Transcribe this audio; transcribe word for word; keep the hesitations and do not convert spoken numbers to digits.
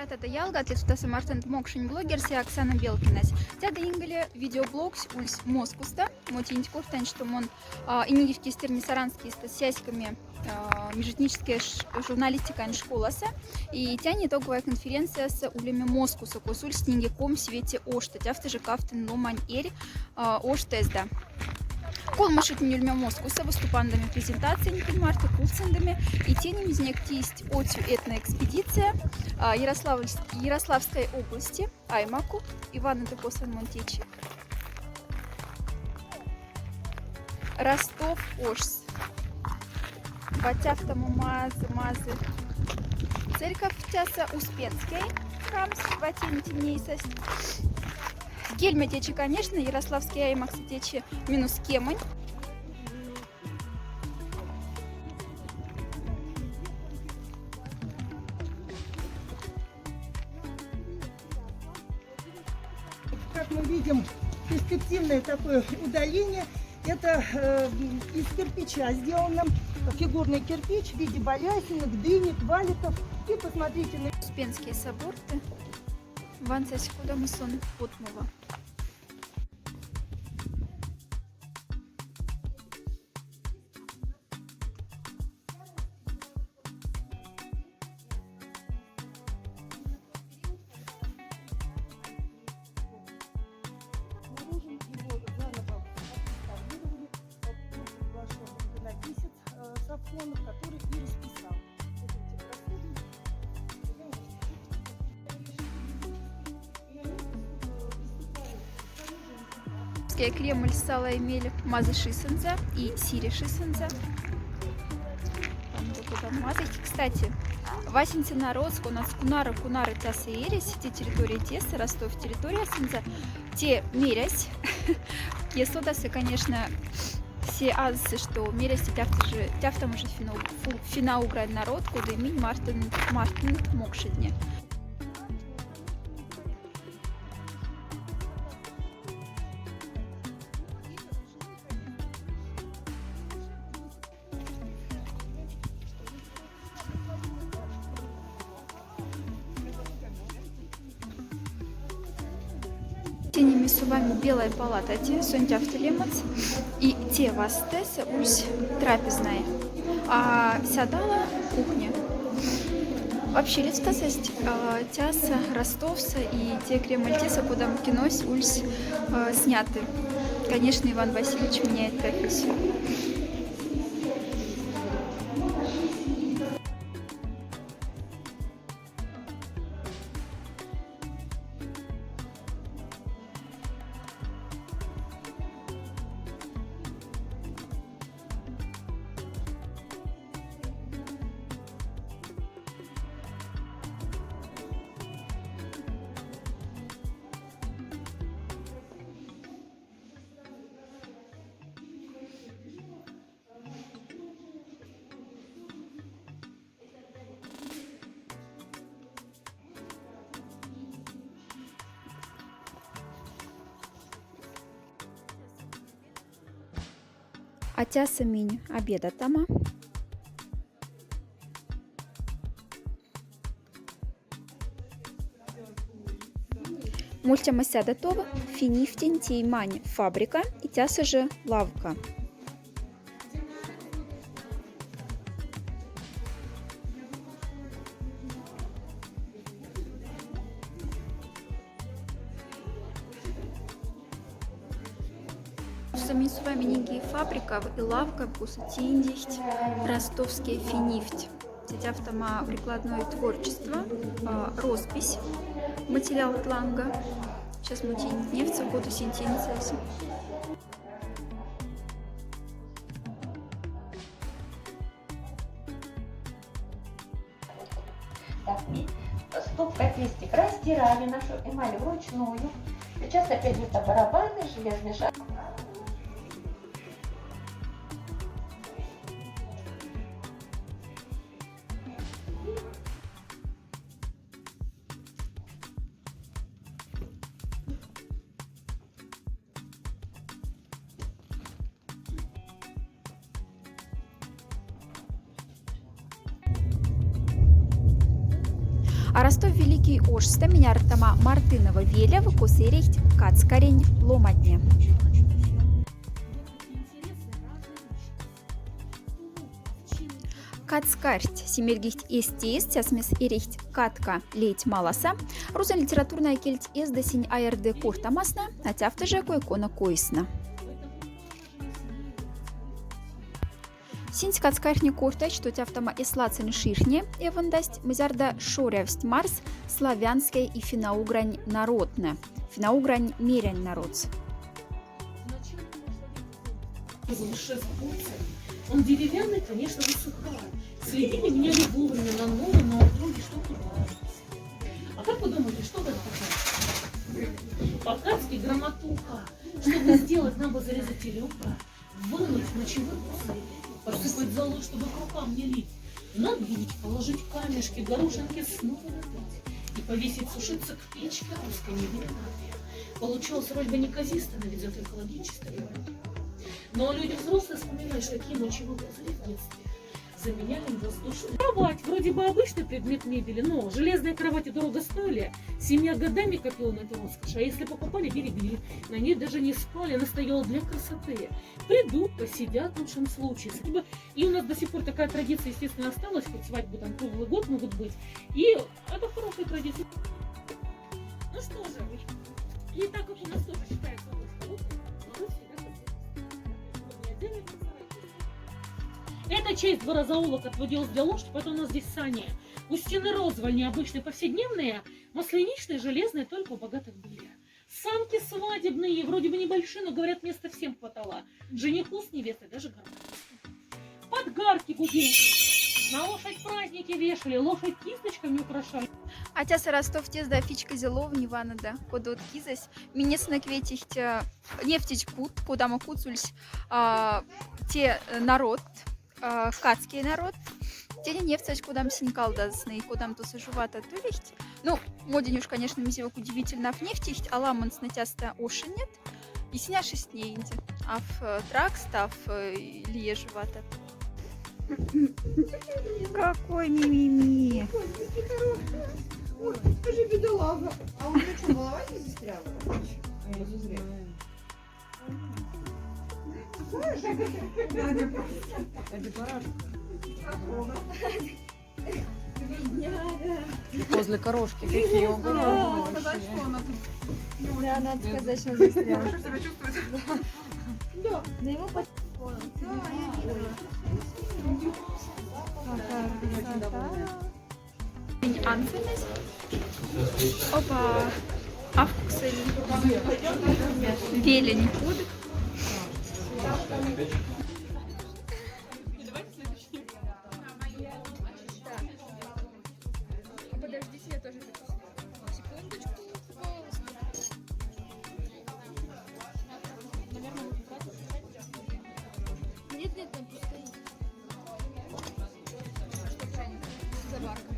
Тата ялгат, эта мартын мокшень блогерса Оксана Белкинась. Тата ингеле видеоблог ульсь Москуста. Мон тинь кортан, что мон, а, инигивкестер не саранскиста сяськами, а, межэтнической ш-, журналистикань школаса. И тяни итоговая конференцияса улеме Москуса, косо ульсь нинге ком свете ошта. Тяфта же кафтын ломань эрь, а, ошта эзда. Колма шутнень ульме Москуса, выступандами, презентациянь, кин марты, кулцендами. И тени мизнек тисть отсю этноэкспедиция, а, Ярославльс-, Ярославской области, аймаку, Иван и Дыкосан Монтечи. Ростов ошс. Ватяфтому мазы, мазы. Церковь тяса Успенский храм, ватентинейсость. Кельме течи, конечно, Ярославский аймакса течи минус кемонь. Как мы видим, перспективное такое удаление. Это, э, из кирпича сделана фигурный кирпич в виде балясинок, дынек, валиков. И посмотрите на Успенский собор. Вансась, кодамсон потмова. Обнаружим его заново отреставрировали, э, вошёл иконописец, э, Сафронов, который и расписал. Вот эти просудины. Кремль салай мель мазы шисынза и сире шисынза. Там вот это мазы. Кстати, васенце народ, конат кунара, кунара тяса эресь, те территория теса, Ростов территориясынза, те мерясь. Ке содасы, конечно, се азсы, что мерясь, тяфта же, тяфтама же финно-, фу-, финно-угрань народ, кода минь мартын, мартын мокшетне. Тени ми сувами белая палата, те сонтяфтылемац, и те вастес ульсь трапезная. А сядала кухня. Вообще, лецтасасть, а, тяса, Ростовса и те Кремль теса, кодам кинось ульсь, а, сняты. Конечно, Иван Васильевич меняет профессию. А тяса минь обедатама. Мольтяма сяда тов, финифтень теймань фабрика и тяса же лавка. Самисова миниги фабрика и лавка, косо тиндихть ростовская финифть. Тетяфтама прикладное творчество, а, роспись, материал тланга. Сейчас мы тинить невца, кода сентенциясы. Так, ми ступка пестик растирали нашу эмаль вручную. Сейчас опять это барабаны, железный шар. А Ростов-Великий ошста минь артама Мартыново велев, косо эрихть кацкарень ломатне. Кацкарьхть симерьгихть эстест, сясмес эрихть катка лейть маласа. Рузонь литературная кельть эзда синь аярде кортамасна, а тяфта жа кой-кона койсна. Синсь кацкарьхне кортасть, что тяфтама эслацень ширхне эвондасть, мзярда шорявсть марс славянская и финно-угрань народна, финно-угрань мерянь народс. Он деревянный, конечно, высыхает. Следили, меняли вовремя на новый, но в итоге что-то. А как вы думаете, что это такое? По-кацки грамотука. Чтобы сделать, нам бы зарезать телёнка, вынуть мочевой пузырь, подсыпать золу, чтобы к рукам не лить, надуть, положить камешки, горошинки, снова надуть и повесить сушиться к печке русской невинной. Получалось вроде бы неказисто, но ведь зато экологически. Но люди взрослые вспоминают, что такие мочевые пузыри в детстве заменяли на воздушную кровать. Вроде бы обычный предмет мебели, но железные кровати дорого стоили. Семья годами копила на эту роскошь, а если покупали, берегли. На ней даже не спали, она стояла для красоты. Придут, посидят в лучшем случае. И у нас до сих пор такая традиция, естественно, осталась, хоть свадьбы там круглый год могут быть. И это хорошая традиция. Ну что же, и так как у нас тоже считается русская кухня, мы всегда готовим. Эта часть двора зоолог отводилась для лошади, поэтому у нас здесь сани. У стены розваль обычные повседневные, масленичные, железные, только у богатых были. Санки свадебные, вроде бы небольшие, но, говорят, места всем хватало. Жениху с невестой даже гармошки. Подгарки бубенчик. На лошадь праздники вешали, лошадь кисточками украшали. Атяса Ростовтяса фичка зелов не ванада, кодот кизась. Минеснек ветихть, э, невтить кут, кодамо кут сулись, а, те, э, народ, а, кацкей народ. Тени невтьсась, кодам синь калдазны, кодам туса жувата тулихть. Ну, моденюш, конечно, мизевок удивительно ав невтихть, аламонсна тяста ошенет. И синя шестнеинди. Ав, э, тракст, ав, э, лие жуватат. Какой мимими. Ой, ты же бедолага. А у неё что, голова не застряла? А я не знаю. Возле картошки какие огромные. Да, надо сказать, что застрял. Хорошо себя чувствует. Да. Но ему по... Да, я вижу. Какая красота. Опа. Авкуксоль велень куд. Подождите, я тоже записываю. Секундочку. Нет, нет, там пускай. Заварка.